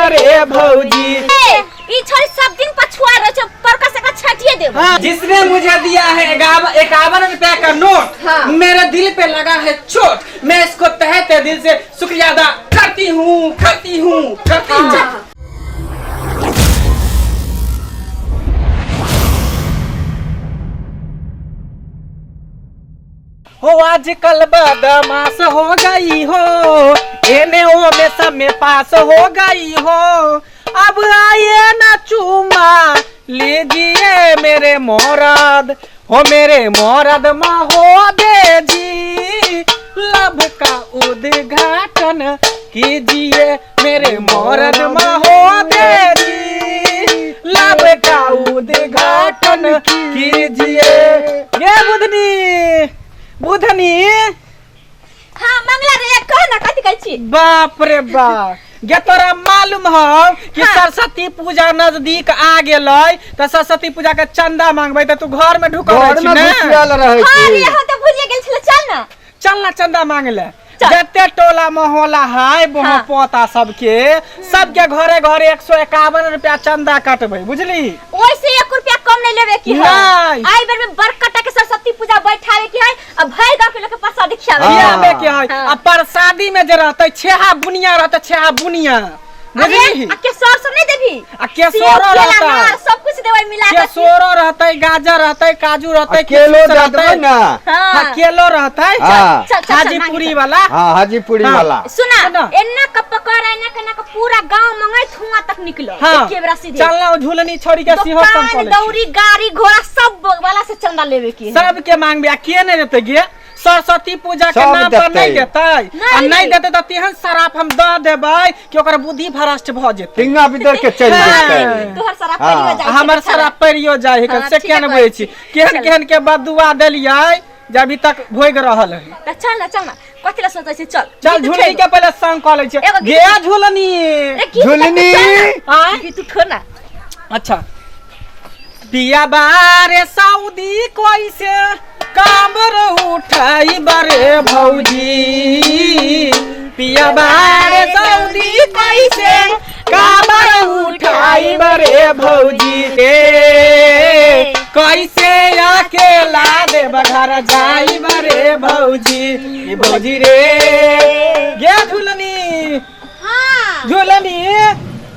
बरे भौजी। ए, ई छोरी सब दिन पछुआ रहे छै परका से छाटिए देबो। हाँ, जिसने मुझे दिया है 51 रुपया का नोट। हाँ। मेरे दिल पे लगा है चोट, मैं इसको तहे तहे दिल से शुक्रिया अदा करती हूँ, करती हूँ, करती हूँ। हाँ। हो आजकल बदमाश हो गई हो, एने ओ में सब में पास हो गई हो, अब आइए ना चूमा लीजिए मेरे मोरद, हो मेरे मोरद महोदय जी, लभ का उद्घाटन कीजिए मेरे मोरद महोदय जी, लभ का उद्घाटन कीजिए। ये बुधनी, बुधनी। हाँ मंगला रे, कह ना कथी कहै छी? बाप रे बाप, गे तोरा मालूम हौ कि हाँ। सरस्वती पूजा नजदीक आ गेलै तऽ सरस्वती पूजा के चंदा मांगबै तऽ तू घर में ढुकल रहै घर छी में ने? घुसियल रहै हाँ रे, छी। हम तऽ भुलिए गेल छलै, चल ना। चल ना चंदा मांगे ले। चल। जते टोला मोहल्ला है बोहो हाँ। पोता सबके, सबके घरे घरे 151 रुपया चंदा कटबै, बुझली? ओइसे 1 रुपया कम नहीं लेवे की है। नहीं। आई बेर में बरकटा के सरस्वती पूजा बैठावे की है आ भर गांव के लोग के प्रसाद खियावे की है। खियावे के है। हाँ। आ प्रसादी में जे रहतै छेहा बुनिया रहतै, छेहा बुनिया, अरे, बुझली? आ केसर सब नहीं देबी? आ केसरो सेब, केला, रहतै। अनार, सब कुछ देबै मिला के। केसरो रहतै, गाजर रहतै, काजू रहतै, आ केलो किशमिश दऽ रहतै। देबै ना। हाँ। हाँ, केलो रहतै। हाँ। चल, चल, चल, हाजीपुरी मांगे वाला। हाँ, हाजीपुरी हाँ। वाला। सुना, सुना। एन्ना का पकड़, एन्ना का ना का पूरा गांव मंगाई थुआ तक निकलो। हाँ। एके बेरा सीधे। चलना ओ झूलनी छोड़ी के सिहो संग दुकान, कऽ लै छी। दौरी, गाड़ी घोड़ा सब वाला से चंदा लेवे की है। सबके मांगबे आ के नहीं देतै गे? सरस्वती पूजा के सब नाम पर नहीं देतै। देतै। आ नहीं। नहीं देतै तऽ तेहन शराप हम दऽ देबै कि ओकर बुद्धि भ्रष्ट भऽ जेतै। टिंगा बिदर के चलि हाँ। जेतै। तोहर शराब हाँ। परियो जाइ छै हमर बेचारा। शराप परियो जाइ है। हाँ, से ठीके किया ने कहै बुझै छी छी। केहन चल। केहन के बदुआ देलियै जे अभी तक भोगि रहल है। तऽ चल ना, चल ना, कथी ला सोचै छी, चल। चल गीत झुलनी उठेबो। के पहिले संग कऽ लै छियै। एगो गीत गे झुलनी। ए, गीत झुलनी। चल ना। आँय? गीत उठो ना। अच्छा, पिया बारे सऊदी कैसे कामर उठाई बरे भौजी, पिया बारे सऊदी कैसे कामर उठाई बरे भौजी, ए कैसे अकेला देव घर जाई बरे भौजी, ए भौजी रे। गे झुलनी। हाँ। झुलनी।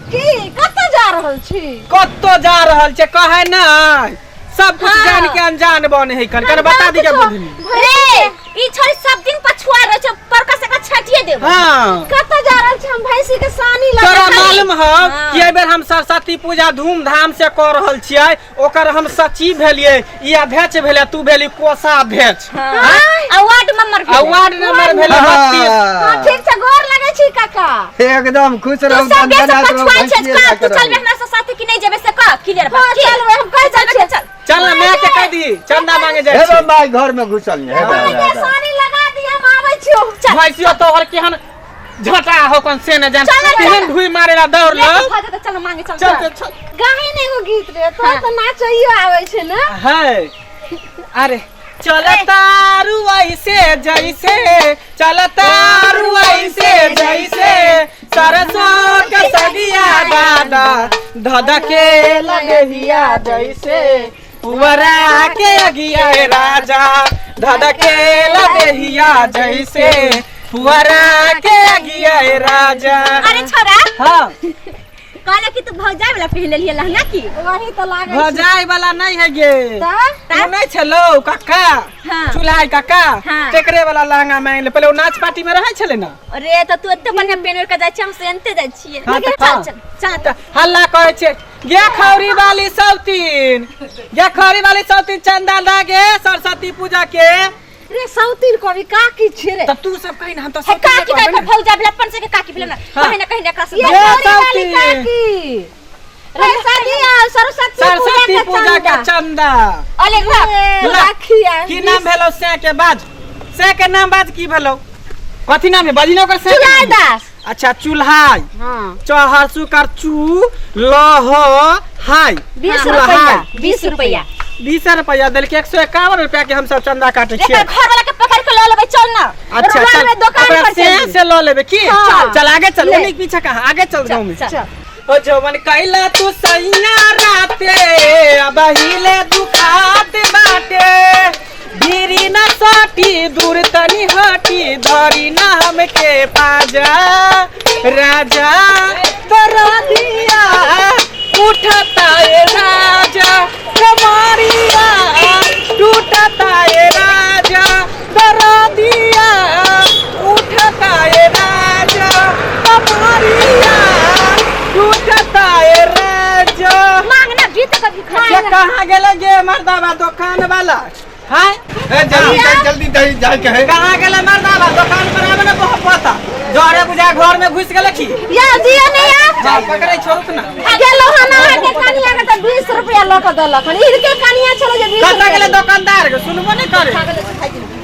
की कतऽ जा रहल छी? कतऽ जा रहल छै कहै नहि, सब कुछ हाँ। जान के अनजान बने है। कन कन बता दी के बुझनी। रे ई छोरी सब दिन पछुआ रहे छै, परका से का छाटिए देबो। हाँ। कतऽ जा रहल छी? हम भैंसी के सानी लगा तोरा खाली। मालूम हौ हाँ। कि एहि बेर हम सरस्वती पूजा धूमधाम से कऽ रहल छियै, ओकर हम सचिव भेलियै, ई अध्यक्ष भेलै, तू भेली कोषाध्यक्ष। हाँ। आ वार्ड नंबर आ भेलै। वार्ड नंबर भेलै 32। हाँ, ठीक छै, गोर लगै छी काका। एकदम खुश तू रहू, सब बेर से दनदनाइत रहू, पछुआ छै, भैंसिए कह, लए तू के चलबे रहू। हमरा से साथे कि नहीं जेबे से कह, क्लियर बात। हाँ, की? चलबै, हम कहि चलबै छियै। तऽ चल। चल ना, मैं के कह दी चंदा मांगे जाइ हे छी। माय घर में घुसल हे बा, भाई के हे बा। सानी लगा दी, हम आबै छियौ। चल। भैंसियो तोहर केहन झटा हो कन से न जान, चल, चल। तेहन ढुई मारेला दौड़ ले, लो। तू भऽ जेतै, चल मांगे चल। चल चल चल। गाही ने एगो गीत रे, तोरा तऽ नाचैयो आबै छै ने? है अरे चल तारू ऐसे जैसे, चल तारू ऐसे जैसे सरसों के सगिया दादा, धध के लगहिया जैसे पुअरा के अगिया राजा, धध के लगहिया जैसे पुअरा के अगिया राजा। अरे छोरा। हाँ। कहले कि तू भौजाई वाला पहिन लेलियै लहंगा की? वही तऽ लागै छै। भौजाई वाला नहीं है गे। तऽ? ओ नहीं छलो काका। हाँ। चुल्हाई काका। हाँ। तेकरे वाला लहंगा मांग ले, पहले ओ नाच पार्टी में रहै छले ना। अरे तऽ तू एते बढ़िया पेन ओढ़ के जाइ छी, हम सेनते जाइ छियै। हाँ, लेकिन तऽ हाँ। चल चल चल। तऽ हल्ला करै छै, गे खौरी वाली सौतीन, गे खौरी वाली सौतीन, चंदा दा गे सरस्वती पूजा के। रे सौतीन कवि काकी छी रे। तब तू सब कही ना, हम तो हे सौतीन काकी कहबै कहै ने। भौजा भेल अपन से के काकी भेल ना। हाँ। कहीं ना कहीं ना एकरा से ये गे खौरी वाली सौतीन। काकी। पैसा दिया सरस्वती सरस्वती पूजा के चंदा। अले रख। ए, ला। राखिया। की नाम भेलौ से के बाज, से के नाम बाज, की भेलौ, कथी नाम है बाजी ना ओकर से के चुल्हाई नाम? दास। अच्छा चुल्हाई। हाँ। चहर सुकर चू लह हाय। 20 चुल्हाई। रुपया। 20 रुपया। 20 रुपया देलकै, 151 रुपया के हम सब चंदा काटे छियै। एकर घर वाला के पकड़ के लऽ लेबै, चल ना। अच्छा रुपया चल में दुकान ओकरा पर से चल। से लऽ लेबै की? हाँ। चल आगे चल, ले। ओनी पीछे कहाँ, आगे चल गाँव में। चल। चल। ओ जवन कैला तू सैया राते अब हिले दुखात बाटे भीरी न सटी दूर तनी हटी धरी न हमके पाजा राजा दरदिया उठता ए राजा कमारिया टूटता ए राजा दरदिया उठता ए राजा कमारिया टूटता ए राजा। मांगना भी तो कभी खा ये कहाँ गेले गे मर्दाबा दुकान वाला हाय? ए जल्दी दही, जल्दी दही जाय के है। कहाँ गेले मर्दाबा दुकान पर आवे ना बहुत पता जरे बुझा घर में घुस गेले की या दियो ने या। जा पकड़े छोड़ू ना। गेलो हन अहाँ के कनिया के तऽ 20 रुपया लऽ के देलक हन। इनके कनिया छलै जे 20 कतऽ रुपया गेले दुकानदार के सुनबो नहीं करे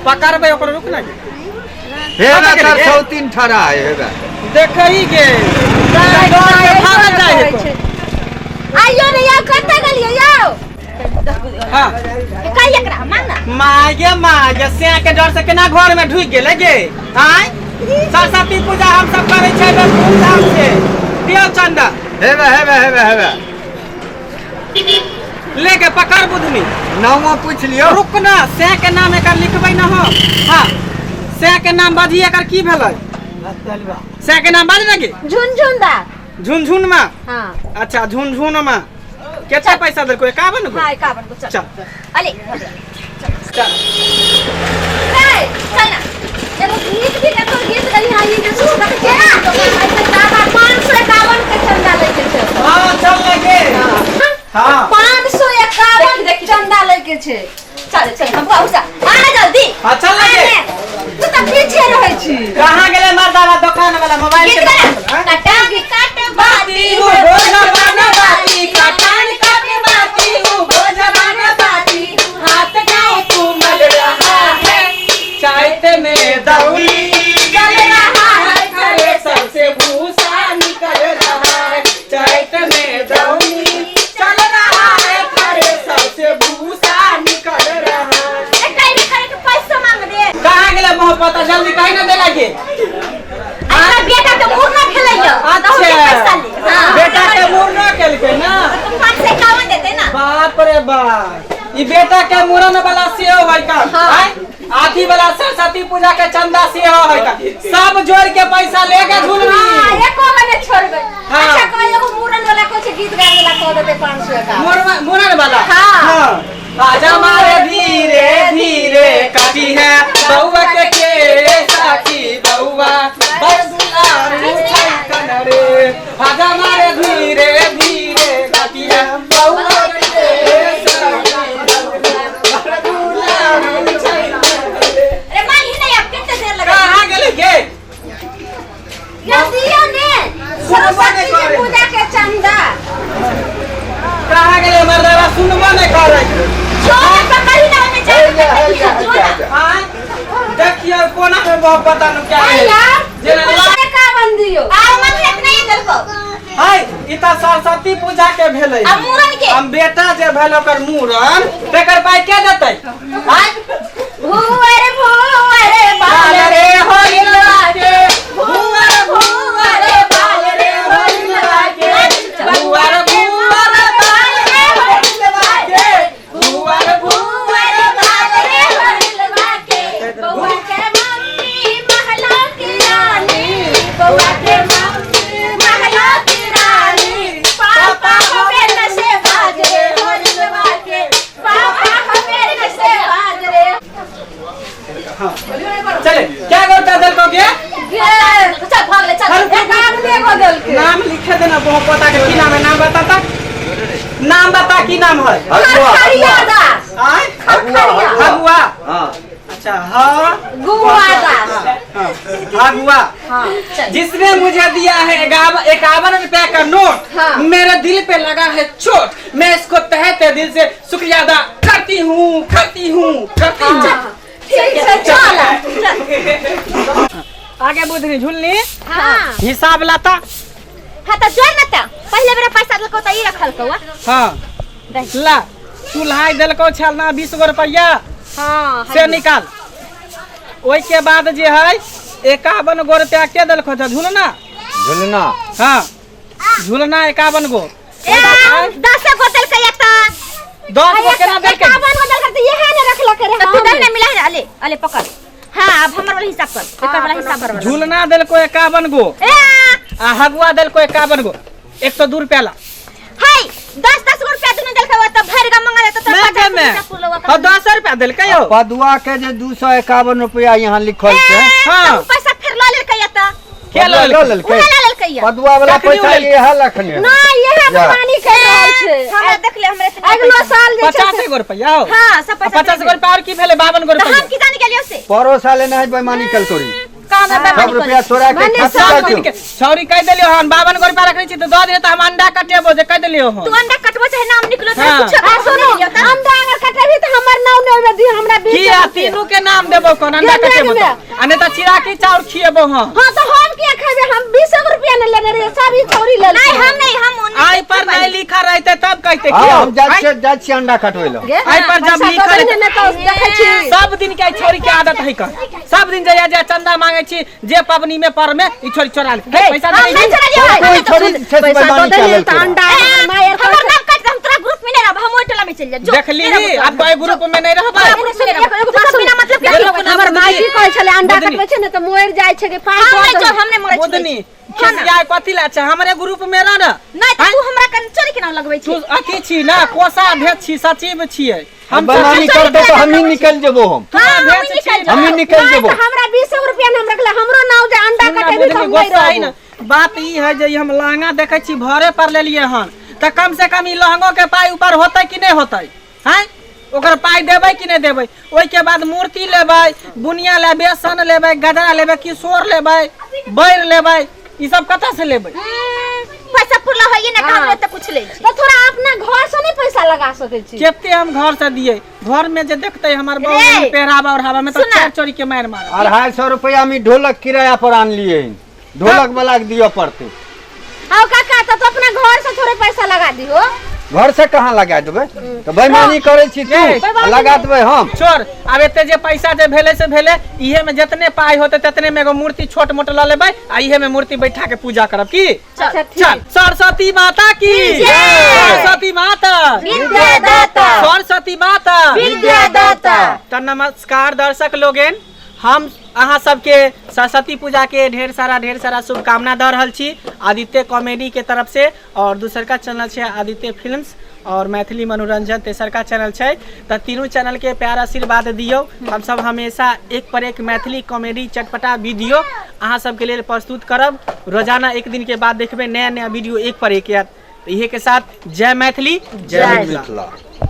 पकड़बै ओकरो रुक ना गे। हे ना कतऽ गेलै? सर 103 ठड़ा है हे बा। देखही गे डर के भागल जाइ है तो। आइयो ने यौ कतऽ गेलियै यौ? हाँ। कहि एकरा मांग ना। मागे मागे से के डर से केना घर में ढुक गेले गे आय? सरस्वती पूजा हम सब करै छै बे धूमधाम से। दियौ चंदा। हे बा, हे बा, हे बा, हे बा। लेके पकड़ बुधनी। नामो पूछ लियो। रुक ना से के नाम एकर लिखबै ना हम। हाँ से के नाम बाजी एकर की भेलै? से के नाम बाजी ना गे? झुनझुन दा। झुनझुन मा? हाँ। अच्छा झुनझुन मा कितना पैसा देलको? 51 गो? हाँ 51 गो। चल चल। अले चल। ए चल ना। एगो गीत भी एको गीत गली हां ई जे सुन के ना 551 के चंदा लैके छै। हां चल लगे। हां 551 चंदा लैके छै। चल चल हम बाबू सा आ ना जल्दी। हां चल लगे। तू तऽ पीछे रहै छी। कहां गेले मर्दावा दुकान वाला मोबाइल के? गीत गाना। कटा काट बाती उ भोजवान बाती कटान काट बाती उ भोजवान बाती हाथ गाँव तू मल रहा है चाहते में दौली जल रहा है खरे सबसे भूसा निकल रहा है चैत में दौली चल रहा है खरे सबसे भूसा निकल रहा है। ए कहीं भी खड़े के पैसा मांग दे। कहाँ गेले मोहब्बत जल्दी कहीं ना देला के? अपना बेटा के मुंह ना खेलैयो। अच्छा पैसा ले। हां बेटा के मुंह ना केलकै ना तो 551 देते ना। बाप रे बाप ई बेटा के मुड़न वाला सेहो है का? आय आथी वाला सरस्वती पूजा के चंदा सेहो है का? सब जोड़ के पैसा लेके झुलनी। हां एको गने छोड़बै। हाँ। अच्छा कोई एगो मुड़न वाला कोई गीत गावे वाला कह देते 551। मुड़न वाला? हाँ। हाँ। आजा मारे धीरे धीरे काटी है बउआ के साथी बउआ बरदुलारू छै कनरे। आजा मारे धीरे धीरे काटी है बउआ के साथी बरदुलारू छै कनरे। अरे मांगी नहीं अब कितने देर लगा? कहाँ गेले गे? या दियो ने सरस्वती के पूजा के चंदा। कहाँ गेले मर्दावा सुनबो नहीं करे। छोड़ पकड़ी ना ओमे जा हे जा। आय देखियो कोना में बहुत पता न क्या है। यार जेना 51 दियो। आ मांग इतना ही देलको। हाय ई त सरस्वती पूजा के भेलै। आ मुड़न के? हम बेटा जे भेल ओकर मुड़न तेकर पाई के देतै? आय भुवर भुवर बाल बाल रे होइलवा के भुवर भुवर बाल रे होइलवा के भुवर भुवर बाल रे होइलवा के भुवर भुवर बाल रे होइलवा के बउआ के मम्मी महला की रानी बउआ के मम्मी महला की रानी पापा हमें नशे बाज रे होइलवा के पापा हमें नशे बाज रे। चले क्या करता दल को के? चल भाग ले चल। 51 गो देलकै। नाम लिखे देना बहुत पता के की नाम है? नाम बता ता नाम बता की नाम है? हगुआ खड़िया दास। आय हगुआ हगुआ। हां अच्छा हाँ गुआ दास। हाँ, हगुआ। हाँ जिसने मुझे दिया है 51 रुपया का नोट। हाँ। मेरे दिल पे लगा है चोट मैं इसको तहे दिल से शुक्रिया अदा करती हूँ करती हूँ करती हूँ। ठीक छै चल। आगे बुधनी झुलनी हाँ हिसाब लाता। हाँ तो जोड़ ना ता पहले बेरा पैसा देलको त ई रखलको वा। हाँ ला चूल्हा देलको छलना 20 गो रुपया। हाँ से निकाल। ओहि के बाद जे है 51 गो रुपया के देलको झुलना? झुलना। हाँ झूलना 51 गो। ए 10 गो देलकै एक तऽ। 10 गो केना देलकै? 51 गो देलकै तऽ इहे ने रखलकै रे। तऽ तू दही ने मिला है, अले अले पकड़। हाँ अब हमर वाला हिसाब कर, एकर वाला हिसाब कर। झूलना देलको 51 गो ए आ हगुआ देलको 51 गो, 102 रुपया ला। हाय 10 10 गो रुपया दुनू देलकै, ओ तऽ भरि गा मंगा देतौ तऽ मैं 50 में रुपया पुरलौ। हाँ 10 रुपया देलकै यौ। पदुआ के जे 251 रुपया यहाँ लिखल छै। हाँ। हाँ पैसा फिर लऽ लेलकै एतऽ। के लऽ लऽ लेलकै? लेलकै? उहे लऽ लेलकै यऽ। पदुआ वाला कखनी पैसा लेलकै? इएह लखने। नहि इहे जा। बेमानी कर रहल छै। हमरा देख ले, हमरा एतने अगिलो पैसा। साल जे छै 50 गो रुपया हो। हाँ सब पैसा 50 गो रुपया और की भेलै? 52 गो तऽ रुपया। हम की जाने गेलियौ से? परो साले नहीं बेमानी कल करी। कहाँ में सब बेमानी रुपया करै? तोरा के माने खर्च सब सब जाइ दिन छौ। के छौरी कहि देलियौ हन 52 गो रुपया रखने छी तऽ दऽ दियौ तऽ हम अंडा कटेबो जे कहि देलियौ हन। तू अंडा कटबो चाहे नाम निकलो चाहे हाँ। कुछो आ सुनू, अंडा अगर कटेबही तऽ हमर नाम नहि ओहिमे दिह, हमरा 20 की आ तीनू के नाम देबो कोन अंडा के कटेबो में? तऽ आ नहि तऽ चिराकी चाउर खिएबो हम। हाँ तऽ हम किया खेबै? हम 20 गो रुपया नहि लेने रहियै, सब ई छौरी लेलकै। नहीं हम नहीं, हम ओने आइ पर नहीं लिखा रहते तब कहते हाँ की हम जाइ छियै, जाइ छियै अंडा कटबै लए। गे, आइ पर जब पैसा लिखल देबै ने, नहि तऽ देखै छी। सब दिन के छोरी के आदत है कर, सब दिन जइया जे चंदा मांगे छी जे पबनी में पर में ई छोरी चोरा ले। हे, पैसा हम दे नहीं चोरा लियौ। कोई छोरी छै से पैसा बेमानी दऽ कए देलियै लेलकै। तऽ अंडा हमर माय आर हमर नाम काट, हम तोरा ग्रुप में नहीं रहब, हम ओइ टोला में चलि जाब। जो, देखली नहीं रहब अब कोई ग्रुप में नहीं रहबै। तोरा ग्रुप में नहीं रहब। एगो तू बात सब बिना मतलब के सुन। रहब। हमर माय की कहै छलै, अंडा बुधनी। कटबै छै ने तऽ मरि जाइ छै के पाइ हम दऽ नहीं दही। जो, हम नहीं मरै छी। बुधनी खिसियाय कथी ला छै? हमरे ग्रुप में रह ना। नहीं तऽ तू हमरा कन चोरी के नाम लगबै तू छी। अथी छी ना, कोषाध्यक्ष छी, सचिव छियै हम। बेमानी करतौ तऽ हमही निकलि जेबो हम। तू हाँ, अध्यक्ष हमही छी निकलि ना। हमही निकलि नहि जेबो। तऽ हमरा 20 गो रुपया ने हम रखले, हमरो नाम जे अंडा सुन ना कटेबही तऽ बुधनी, हम नहि गुस्सा है रहबो। ना। बात ई है जे ई हम लहंगा देखै छी भरे पर लेलियै हन तऽ कम से कम ई लहंगो के पाइ ऊपर होतै कि नहि होतै? हैं ओकर पाइ देबै कि नहि देबै? ओहिके बाद मूर्ति लेबै, बुनिया लेबै, बेसन लेबै, गजरा लेबै, किशोर लेबै, बैर लेबै, ई सब कतऽ से लेबै? पैसा पुरला होइए ना, हमरा तऽ कुछ लै छी। तऽ थोड़ा अपना घर से नहि पैसा लगा सकै छी? कते हम घर से दिए? घर में जे देखते हमर रे, बहू पेहरावा ओढ़ावा में तो सुना। चार चोरी के मार मार। 250 रुपया हम ई ढोलक किराया पर आनलियै, ढोलक वाला के दिअ पड़तै। हौ काका, तऽ तू अपना घर से थोड़े पैसा लगा दिहो। घर से कहाँ लगा देबै? तऽ बेमानी करै छी तू ए, आ लगा देबै हम? छोड़, आब एते जे पैसा जे भेलै से भेलै। इहे में जितने पाई होते ततने में एगो मूर्ति छोट मोट लऽ लेबै आ इहे में मूर्ति बैठा के पूजा करब की। अच्छा ठीक। चल, सरस्वती माता की सरस्वती माता विद्यादाता। सरस्वती माता विद्यादाता। तऽ नमस्कार दर्शक लोगन, हम अहाँ सबके सरस्वती पूजा के ढेर सारा शुभकामना दऽ रहल छी आदित्य कॉमेडी के तरफ से। और दूसरका चैनल छै आदित्य फिल्म्स और मैथिली मनोरंजन तेसरका चैनल छै। तऽ तीनू चैनल के प्यार आशीर्वाद दियौ। हम सब हमेशा एक पर एक मैथिली कॉमेडी चटपटा वीडियो अहाँ सबके लेल प्रस्तुत करब। रोजाना एक दिन के बाद देखबै नया नया वीडियो एक पर एक आयत। तऽ इहे के साथ जय मैथिली, जय जय मिथिला। मिथिला।